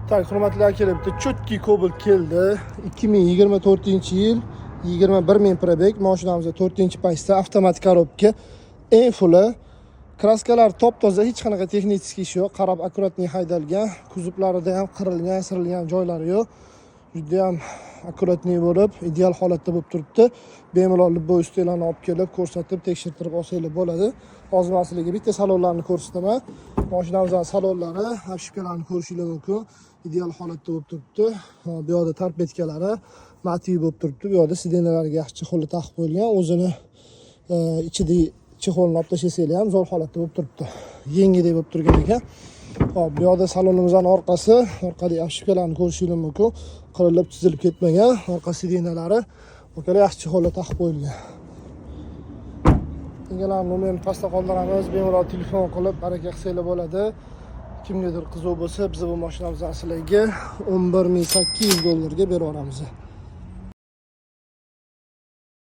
Так, hurmatli akalar, bitta чёткий Cobalt keldi. 2024-yil, 21 ming пробег, mashinamizda 4-pastda, avtomat коробка, eng fulli. Краска lar top-toza, hech qanaqa texnik ish yo'q. Qarab, аккуратный haydalgan, kuzovlarida ham qirilgan, sirilgan joylari yo'q. Juda ham аккуратный bo'lib, ideal holatda bo'lib turibdi. Bemalol любой ustalarni olib kelib, ko'rsatib, tekshirtirib olsanglar bo'ladi. Hozir men sizlarga bitta salonlarni ko'rsataman. Mashinamizning salonlari, обшивка larni ko'rishinglar mumkin. Ideal holatda bo'lib turibdi. Bu yoqda торпедка lari матовый bo'lib turibdi. Bu yoqda сиденья larga yaxshi чехол i taqib qo'yilgan. O'zini ichidagi чехол ni olib tashlasanglar ham, zo'r holatda bo'lib turibdi. Yengidek bo'lib turgan ekan. Hop, bu yoqda salonimizning orqasi, orqadagi обшивка larni ko'rishinglar mumkin. Qirilib, chizilib ketmagan. Orqa сиденья lari, akalar, yaxshi чехол lar taqib qo'yilgan. Egalarning nomerini pastda qoldiramiz. Bemalol telefon qilib baraka qilsanglar bo'ladi. Kimgadir qiziq bo'lsa, biz bu mashinamizni sizlarga 11 800 dollarga berib yuboramiz.